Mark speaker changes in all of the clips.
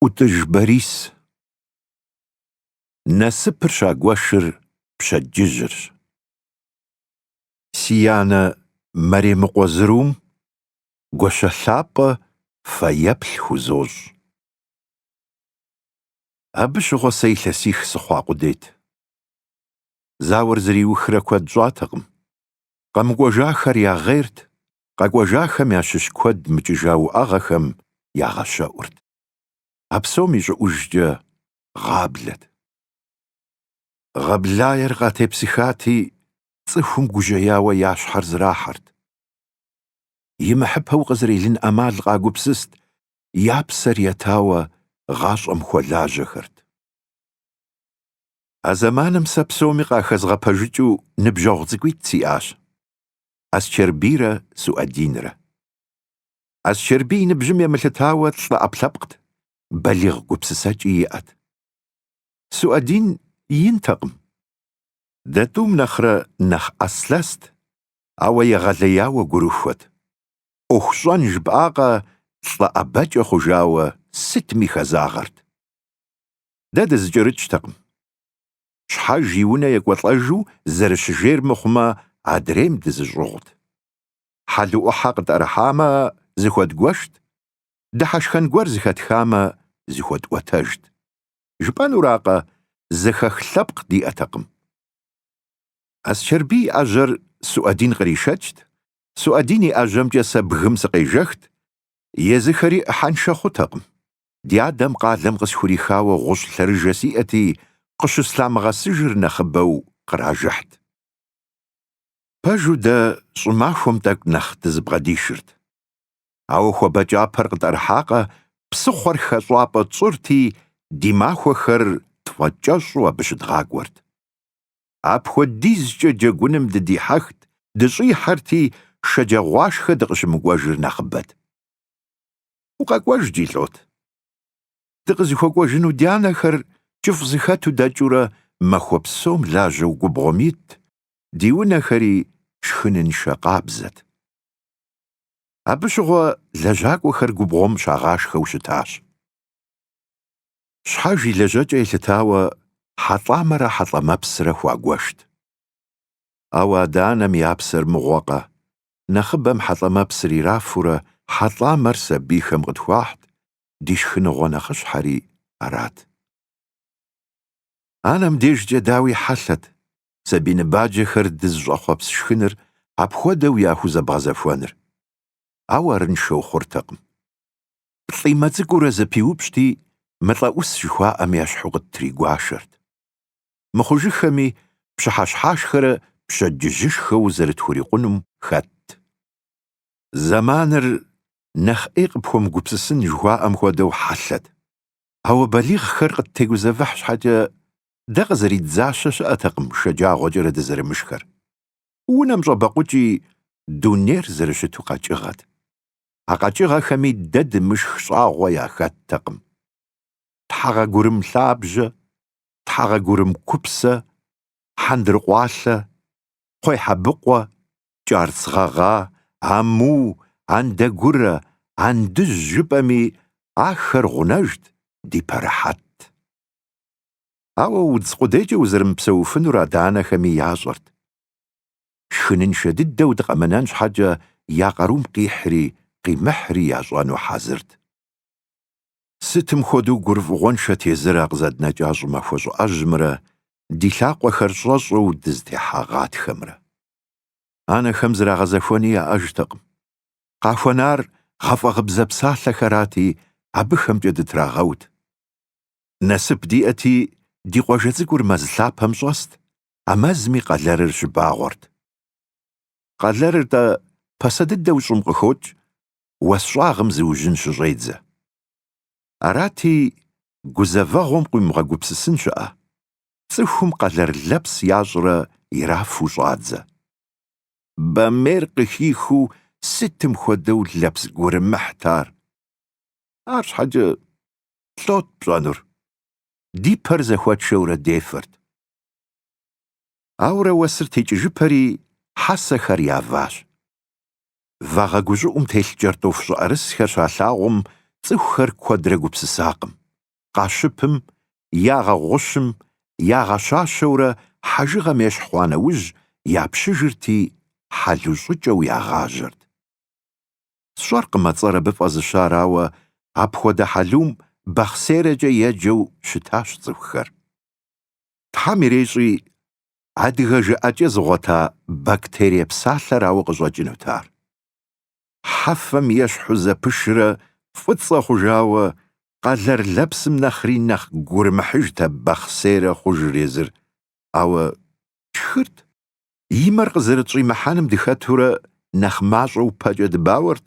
Speaker 1: ӏутӏыж Борис. Насыпыр щагуэшыр пщэдджыжьырщ. Си анэ Мэремыкъуэ Зрум гуащэ лъапӏэ фэеплъ хузощӏ. Абы щыгъуэ сэ илъэсих сыхъуа къудейт. Зауэр зэриухрэ куэд щӏатэкъым. Къэмыкӏуэжахэр ягъейрт, къэкӏуэжахэм ящыщ куэд мыкӏыжа уӏэгъэхэм ягъэщэӏурт. А псом ищӏыӏужкӏэ гъаблэт. Гъаблаер къатепсыхати, цӏыхум гужьеяуэ я щхьэр зрахьэрт. Имыхьыпэу къызэрелын ӏэмал къагупсыст, я псэр етауэ гъащӏэм хуэлажьэхэрт. А зэманым сэ псоми къахэзгъэпэжыкӏыу ныбжьэгъу цӏыкӏуитӏ сиӏащ, Асчэрбийрэ Суӏэдинрэ. Асчэрбий и ныбжьым емылъытауэ лӏы ӏэпкълъэпкът, балигъ гупсысэкӏи иӏэт. Суӏэдин интэкъым. Дэ тӏум нэхърэ нэхъ ӏэслъэст, ауэ егъэлеяуэ гурыхуэт. ӏуэху щӏэн жыпӏакъэ, лӏы ӏэбэкӏэ хъужауэ сытми хэзагъэрт. Дэ дызэкӏэрыкӏтэкъым. Щхьэж и унэ екӏуэлӏэжу зэрыщыжейр мыхъумэ, адрейм дызэщӏыгъут. Хьэлу ӏыхьэ къытӏэрыхьамэ, зыхуэдгуэшт, дыхьэшхэн гуэр зэхэтхамэ, зыхуэтӏуэтэжт. Жыпӏэнуракъэ, зэхэх лъэпкъ диӏэтэкъым. Асчэрбий и ӏэжьэр Суӏэдин къришэкӏт, Суӏэдин и ӏэжьэмкӏэ сэ бгым сыкъежэхт, езыхэри ӏыхьэншэ хъутэкъым. Ди адэм къалэм къысхурихауэ гъущӏ лъэрыжэ сиӏэти, къыщыслъамыгъэсыжыр нэхъыбэу къражыхьт. Пэжу дэ щӏымахуэм тӏэкӏу нэхъ дызыбгъэдишырт. Ауэ хуабэкӏапэр къытӏэрыхьакъэ, псыхъуэр хэщӏапӏэ тщӏырти, ди махуэхэр тфӏэкӏэщӏу абы щыдгъакӏуэрт. Апхуэдизкӏэ джэгуным дыдихьэхт, дыщӏихьэрти, шэджагъуашхэ дыкъыщымыкӏуэжыр нэхъыбэт. Укъэкӏуэжкӏи лӏот. Дыкъызыхуэкӏуэжыну дянэхэр кӏыфӏ зэхэту дэкӏыурэ махуэ псом лажьэу губгъуэм итт, ди унэхэри шхыныншэ къабзэт. Абы щыгъуэ лэжьакӏуэхэр губгъуэм щагъашхэу щытащ. Щхьэж и лэжьэкӏэ елъытауэ хьэлӏамэрэ хьэлӏамэпсрэ хуагуэшт. Ауэ адэ-анэм я псэр мыгъуэкъэ, нэхъыбэм хьэлӏамэпсыр ирафурэ хьэлӏамэр сабийхэм къытхуахьт, ди шхыныгъуэ нэхъыщхьэри арат. Анэм дежкӏэ дауи хьэлъэт сабий ныбаджэхэр дызыщӏэхъуэпс шхыныр апхуэдэу яхузэбгъэзэхуэныр. Ауэ арыншэу хъуртэкъым. Плӏимэ цӏыкӏуурэ зэпиупщӏти, мылӏэӏус жыхуаӏэм ещхьу къыттригуашэрт. Мыхъужыххэми, пщыхьэщхьашхэрэ пщэдджыжьышхэу зэрытхурикъунум хэтт. Зэманыр нэхъ ӏей къыпхуэмыгупсысын жыхуаӏэм хуэдэу хьэлъэт. Ауэ балигъхэр къыттегузэвыхь щхьэкӏэ, дэ къызэриддзащэ щыӏэтэкъым шэджагъуэкӏэрэ дызэрымышхэр. Унэм щӏэбэкъукӏи, дунейр зэрыщыту къэкӏыгъэт. А къэкӏыгъэхэми дэ дымышх щӏагъуэ яхэттэкъым. Тхьэгъэгурым лъабжьэ, тхьэгъэгурым купсэ, хьэндыркъуалъэ, кхъуейхьэбыкъуэ, кӏарц гъэгъа, аму, андэгурэ, андыжь жыпӏэми, ахэр гъунэжт, ди пэрыхьэтт. Ауэ удз къудейкӏэ узэрымыпсэуфынур адэ-анэхэми ящӏэрт. Шхыныншэ дыдэу дыкъэмынэн щхьэкӏэ я къарум къихьри къимыхьри ящӏэну хьэзырт. Сытым хуэдэу гурыфӏыгъуэншэт езыр а къызэднэкӏа щӏымахуэ щӏыӏэжьымрэ ди лъакъуэхэр щӏэщӏэу дызытехьа гъатхэмрэ. Анэхэм зрагъэзэхуэни яӏэжтэкъым. Къахуэнар гъэфӏэгъыбзэ псалъэхэрати, абыхэмкӏэ дытрагъэут. Насып диӏэти, ди къуажэ цӏыкӏур мэз лъапэм щӏэст, а мэзми къэлэрыр щыбагъуэрт. Къэлэрыр-тӏэ пасэ дыдэу щӏым къыхокӏ, уэс щӏагъым зыужьын щыщӏедзэ. Арати, гузэвэгъуэм къуимыгъэгупсысын щыӏэ, цӏыхум къэлэр лэпс ящӏрэ ирафу щӏадзэ. Бамейр къыхихыу сытым хуэдэу лэпс гурымыхьт ар. Арщхьэкӏэ лӏот пщӏэнур? Ди пэр зэхуэтшэурэ дефэрт. Ауэрэ уэсыр текӏыжыпэри, хьэсэхэр яващ. Вагъэ гущӏыӏум телъ кӏэртӏоф щӏыӏэрысхэр щалъагъум, цӏыхухэр куэдрэ гупсысакъым. къащыпым, ягъэгъущым, ягъэщащэурэ хьэжыгъэм ещхь хъуа нэужь, япщыжырти, хьэлу щӏыкӏэу ягъажьэрт. Сщӏэркъым а цӏэр абы фӏэзыщар, ауэ апхуэдэ хьэлум бахъсерэкӏэ еджэу щытащ цӏыхухэр. Тхьэм ирещӏи, адыгэ жыӏэкӏэ зыгъуэта бактерие псалъэрауэ къыщӏэкӏынут ар. Хьэфэм ещхьу зэпышрэ фӏыцӏэ хъужауэ, къэлэр лэпсым нэхъри нэхъ гурымыхьыжт а бахъсерэ хъужыр езыр, ауэ тшхырт. И мэр къызэрытщӏимыхьэным дыхэтурэ нэхъ мащӏэу пэкӏэ дыбауэрт,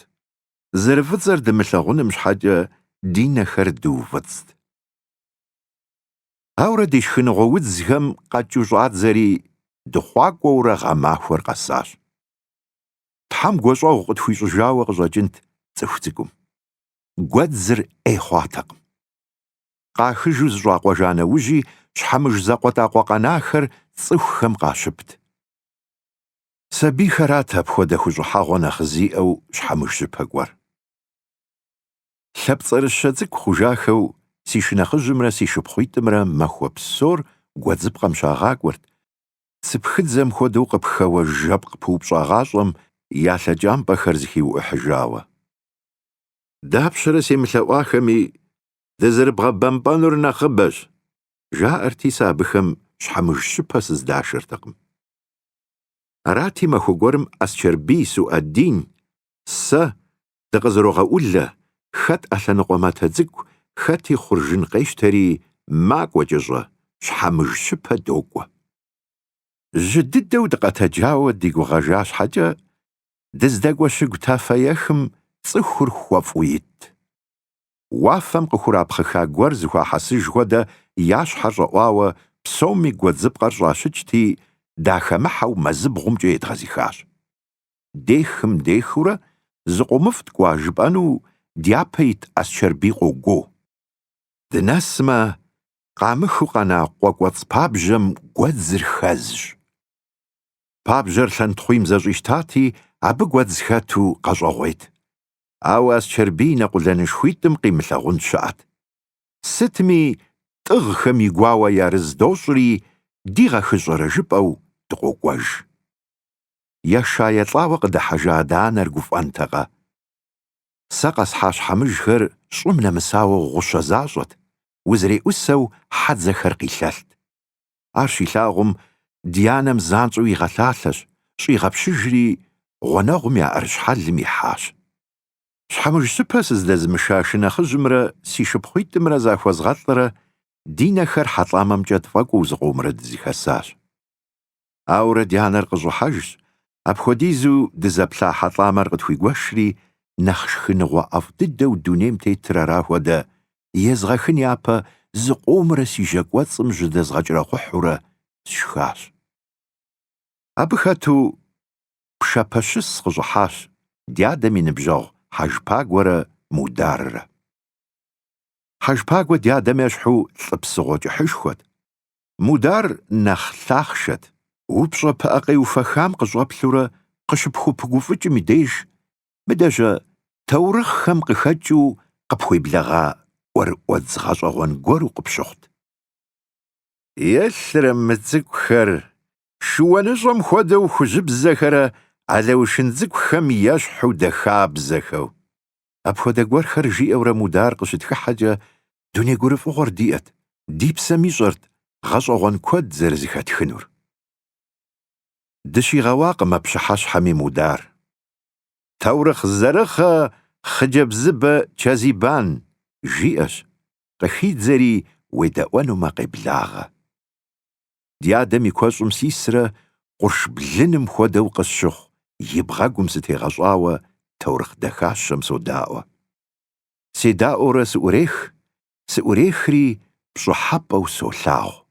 Speaker 1: зэрыфӏыцӏэр дымылъагъуным щхьэкӏэ ди нэхэр дыуфӏыцӏт. Ауэрэ ди шхыныгъуэ удзхэм къэкӏыу щӏадзэри, дыхъуакӏуэурэ гъэмахуэр къэсащ. Тхьэм гуащӏэгъу къытхуищӏыжауэ къыщӏэкӏынт цӏыху цӏыкӏум. Гуэдзыр ӏей хъуатэкъым. Къахыжу зыщӏакъуэжа нэужьи, щхьэмыж закъуэтӏакъуэ къэнахэр цӏыхухэм къащыпт. Сабийхэрат апхуэдэ хущӏыхьэгъуэ нэхъ зиӏэу щхьэмыж щыпэ кӏуэр. Лъапцӏэрыщэ цӏыкӏу хъужахэу си шынэхъыжьымрэ си шыпхъуитӏымрэ махуэ псор гуэдзыпкъэм щагъакӏуэрт, цыпхыдзэм хуэдэу къыпхэуэ жэпкъ пыупщӏагъащӏэм я лъэкӏампӏэхэр зыхиуӏухьыжауэ. Дапщэрэ семылъэӏуахэми, дызэрыбгъэбэмпӏэнур нэхъыбэщ, жаӏэрти сэ абыхэм щхьэмыж щыпэ сыздашэртэкъым. Арати, махуэ гуэрым Асчэрбий, Суӏэдин, сэ дыкъызэрогъэӏулэ, хэт ӏэлъэныкъуэ матэ цӏыкӏу, хэти хъуржын къещтэри, макӏуэ кӏыщӏэ, щхьэмыж щыпэ докӏуэ. Жьы дыдэу дыкъэтэджауэ ди гугъэжа щхьэкӏэ, дыздэкӏуэ щыгу тафэехым цӏыхур хуэфӏу итт. Уафэм къыхурапхъыха гуэр зыхуахьэсыж хуэдэ я щхьэр щӏэӏуауэ псоми гуэдзыпкъэр щӏащыкӏти, дахэмыхьэу мэзыбгъумкӏэ едгъэзыхащ. Дехым-дехыурэ, зыкъомыфӏ ткӏуа жыпӏэну, дяпэ ит Асчэрбий къогуо. Дынэсмэ, къамыхыу къэна къуэ кӏуэцӏ пабжьэм гуэдзыр хэзщ. Пабжьэр лъэнтхъуийм зэщӏищтати, абы гуэдз хэту къэщӏэгъуейт. Ауэ Асчэрбий и нэ къулэнышхуитӏым къимылъагъун щыӏэт. Сытми, тӏыгъхэм и гуауэ ярыз дощӏри, дигъэхыщӏэрэ жыпӏэу дыкъокӏуэж. Еша-елӏауэ къыдыхьэжа адэ-анэр гуфӏэнтэкъэ? Сэ къэсхьа щхьэмыжхэр щӏым нэмысауэ гъущэ защӏэт, узэреӏусэу хьэдзэхэр къилъэлът. Ар щилъагъум, ди анэм занщӏэу игъэлъалъэщ, щӏигъэпщыжри, гъунэгъум я ӏэрыщхьэлым ихьащ. Щхьэмыж щыпэ сыздэзымыша шынэхъыжьымрэ си шыпхъуитӏымрэ захуэзгъэлӏрэ ди нэхэр хьэлӏамэмкӏэ тфӏэкӏуэу зыкъомрэ дызэхэсащ. Ауэрэ ди анэр къыщӏыхьэжщ, апхуэдизу дызэплъа хьэлӏамэр къытхуигуэшри, нэхъ шхыныгъуэ ӏэфӏ дыдэу дунейм тетыр ара хуэдэ, езгъэхын япэ зыкъомрэ си жьэ кӏуэцӏым жьэдэзгъэкӏэрэхъухьурэ сшхащ. Абы хэту пшапэщыс къыщӏыхьащ ди адэм и ныбжьэгъу Хьэжпагуэрэ Мударрэ. Хьэжпагуэ ди адэм ещхьу лӏы псыгъуэ кӏыхьышхуэт, Мудар нэхъ лъахъшэт, упщӏэ пыӏэ къеуфэхам къыщӏэплъурэ къыщыпхупыгуфӏыкӏым и деж, мыдэжьэ таурыхъхэм къыхэкӏыу къыпхуеблэгъа ӏуэрыӏуэдз гъэщӏэгъуэн гуэру къыпщыхъут. Елърэ мы цӏыкӏухэр, шыуаныщӏэм хуэдэу хужьыбзэхэрэ алэушын цӏыкӏухэм ещхьу дахабзэхэу. Апхуэдэ гуэрхэр жиӏэурэ Мудар къыщытхыхьэкӏэ, дуней гурыфӏыгъуэр диӏэт, ди псэм ищӏэрт гъэщӏэгъуэн куэд зэрызэхэтхынур. Дыщигъэуакъым а пщыхьэщхьэми Мудар. Таурыхъ зэрыхъэ хъыджэбзыбэ Чэзибан, жиӏэщ, къыхидзэри уедэӏуэнумэ къеблагъэ. Ди адэм и куэщӏым сисрэ къурш блыным хуэдэу къысщыхъу и бгъэгум сытегъэщӏауэ таурыхъ дахащэм содаӏуэ. Седаӏуэурэ сыӏурех, сыӏурехри пщӏыхьэпӏэу солъагъу.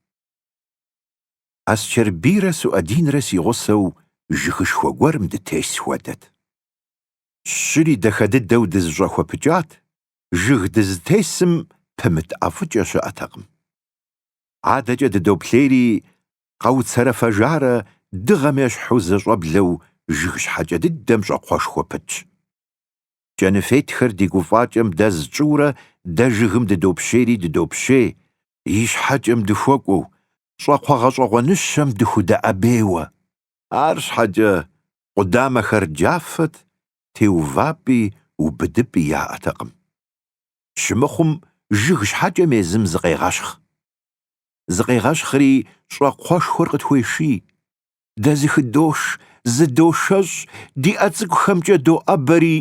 Speaker 1: Асчэрбийрэ Суӏэдинрэ си гъусэу жыгышхуэ гуэрым дытес хуэдэт. Щыри дахэ дыдэу дызыщӏэхуэпыкӏат, жыг дызытесым пымыт ӏэфӏыкӏэ щыӏэтэкъым. Адэкӏэ дыдоплъейри, къэуцэрэфэжарэ дыгъэм ещхьу зэщӏэблэу жыг щхьэкӏэ дыдэм щӏакхъуэшхуэ пытщ. Кӏэныфетхэр ди гуфӏакӏэм дэз тщӏыурэ Дэ жыгым дыдопщейри дыдопщей, и щхьэкӏэм дыхуэкӏуэу, щӏакхъуэ гъэщӏэгъуэныщэм дыхудэӏэбейуэ. Арщхьэкӏэ къудамэхэр джафэт, теувапӏи убыдыпӏи яӏэтэкъым. Щымыхъум, жыг щхьэкӏэм езым зыкъегъэщхъ. Зыкъегъэщхъри, щӏакхъуэшхуэр къытхуеший. Дэ зыхыдош, зыдошэщӏ, ди ӏэ цӏыкӏухэмкӏэ доӏэбэри,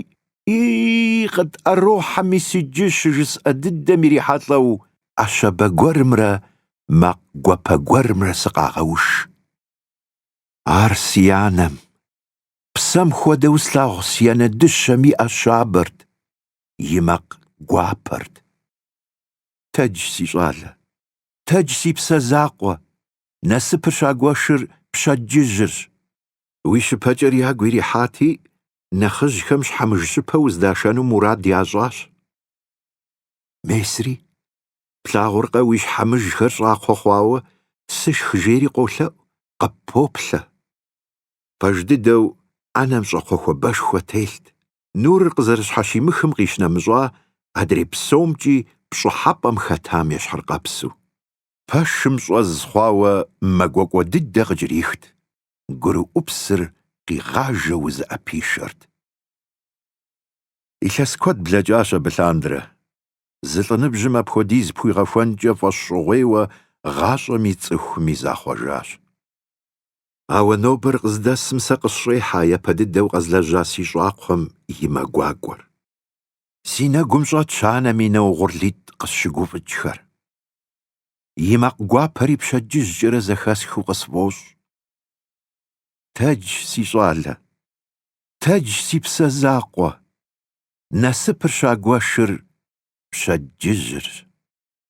Speaker 1: И-и, къытӏэрохьэ мис иджы щыжысӏэ дыдэм ирихьэлӏэу, ӏэ щабэ гуэрымрэ макъ гуапэ гуэрымрэ сыкъагъэуш. Ар си анэм, псэм хуэдэу слъагъу си анэ дыщэм и ӏэ щабэрт, и макъ гуапэрт. Тэдж, си щӏалэ, тэдж, си псэ закъуэ, насыпыр щагуэшыр пщэдджыжьырщ. Уи щыпэкӏэр ягу ирихьати, нэхъыжьхэм щхьэмыжщыпэ уздашэну мурад ящӏащ. Месри, плъагъуркъэ уи щхьэмыжхэр щӏакхъуэ хъуауэ, сышх жери къолъэӏу, къыппоплъэ. Пэж дыдэу, ӏэнэм щӏакхъуэ хуабэшхуэ телът. Нурыр къызэрыщхьэщимыхым къищынэмыщӏа, адрей псомкӏи пщӏыхьэпӏэм хэтам ещхьыркъэпсу. Пэшым щӏэз хъуауэ мэ гуакӏуэ дыдэ къыкӏэрихт, гурыӏупсыр къигъажэу узыӏэпишэрт. Илъэс куэд блэкӏащ абы лъандэрэ. Зы лӏы ныбжьым апхуэдиз пхуигъэхуэнкӏэ фӏэщщӏыгъуейуэ гъащӏэми цӏыхуми захъуэжащ. Ауэ нобэр къыздэсым сэ къысщӏехьэ япэ дыдэу къэзлэжьа си щӏакхъуэм и мэ гуакӏуэр. Си нэгум щӏэтщ анэм и нэ угъурлитӏ къысщыгуфӏыкӏхэр. И макъ гуапэри пщэдджыжькӏэрэ зэхэсхыу къысфӏощӏ. Тэдж, си щӏалэ, тэдж, си псэ закъуэ, насыпыр щагуэшыр пщэдджыжьырщ.